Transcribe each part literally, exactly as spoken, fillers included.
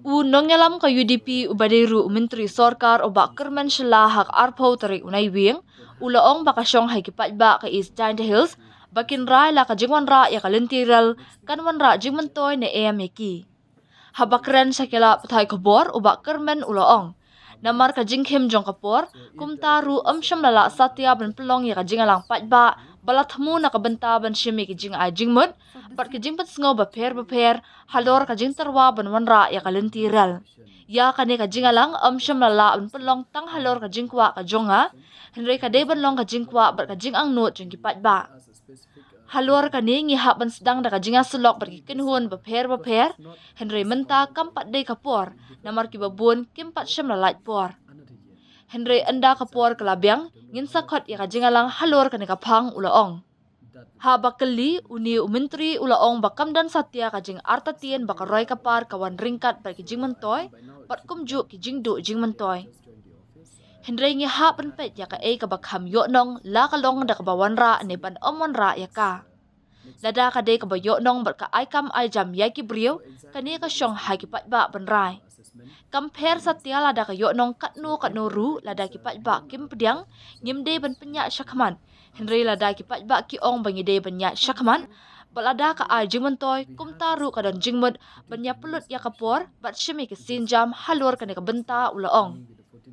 U nongïalam ka U D P uba dei ruh u Myntri Sorkar u Bah Kyrmen Shylla ha ka arphew tarik u Naiwieng u la ong ba ka shong ha ki paidbah ka East Jaintia Hills ba kin rai la ka jingwanrah ïa ka lynti rel kan wanrah jingmyntoi ne em ïa ki. Haba kren sha ki lad pathai khubor u Bah Kyrmen u la ong, namar ka jingkhim jong ka por, kumta ruh ym shym la lah satia ban pynlong ïa ka jingïalang paidbah ba la thmu na ka bynta ban shim ïa ki jingai jingmut bad ki jingpynsngew bapher bapher halor ka jingtyrwa ban wanrah ïa ka lynti rel. Ïa kane ka jingïalang ym shym la lah ban pynlong tang halor ka jingkwah ka jong nga, hynrei ka dei ban long ka jingkwah bad ka jingangnud jong ki paidbah. Halor kane ngi hap ban sdang da ka jingïasyllok bad ki kynhun bapher bapher, hynrei mynta kam pat dei ka por, namar kiba bun kim pat shym la lait por. Hynrei ynda ka por ka la biang, ngin sa khot ïa ka jingïalang halor kane ka phang, u la ong. Haba kylli, une u Myntri u la ong ba kam don satia ka jingartatien ba ka roi ka par ka wan ryngkat bad ki jingmyntoi bad kumjuh ki jingduh jingmyntoi. Hynrei ngi hap ban peit ïa kaei kaba kham ïohnong, la ka long da kaba wanrah ne ban ym wanrah ïa ka. Lada ka dei kaba ïohnong bad ka ai kam ai jam ïa ki briew, kane ka shong ha ki paidbah ban rai. Kam pher satia lada ka ïohnong katno katno ruh, lada ki paidbah kim pdiang, ngim dei ban pynïaid shakhmat. Hynrei lada ki paidbah ki ong ba ngi dei ban ïaid shakhmat, bad lada ka ai jingmyntoi, kumta ruh ka don jingmut ban ïa pynlut ïa ka por bad shim ïa ki sienjam halor kane ka bynta, u la ong.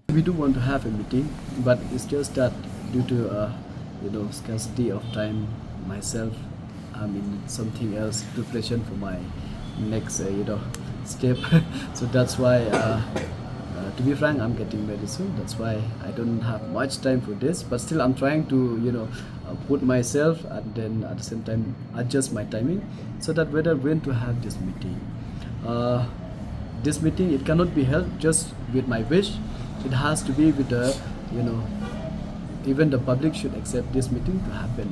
We do want to have a meeting, but it's just that due to, uh, you know, scarcity of time, myself, I'm in something else, preparation for my next, uh, you know, step. So that's why, uh, uh, to be frank, I'm getting married soon. That's why I don't have much time for this. But still, I'm trying to, you know, uh, put myself and then at the same time adjust my timing, so that whether when to have this meeting. Uh, this meeting, it cannot be held just with my wish. It has to be with the, you know, even the public should accept this meeting to happen.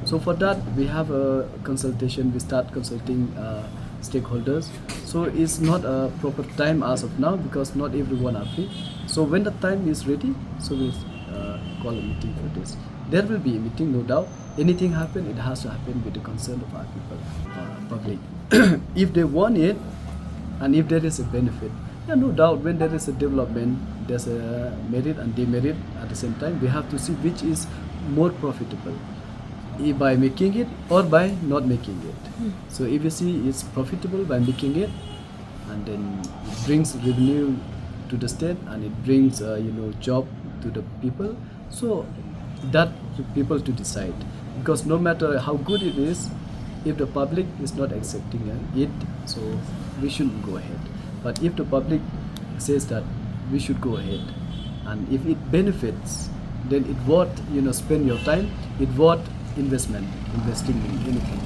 So for that, we have a consultation. We start consulting, uh, stakeholders. So it's not a proper time as of now because not everyone are free. So when the time is ready, so we'll, uh, call a meeting for this. There will be a meeting, no doubt. Anything happen, it has to happen with the consent of our people, uh, public. If they want it, and if there is a benefit, yeah, no doubt, when there is a development, there's a merit and demerit at the same time. We have to see which is more profitable, eh, by making it or by not making it. So if you see it's profitable by making it, and then it brings revenue to the state, and it brings, uh, you know, job to the people. So that to people to decide, because no matter how good it is, if the public is not accepting it, so we shouldn't go ahead. But if the public says that we should go ahead, and if it benefits, then it worth, you know, spend your time. It worth investment, investing in anything.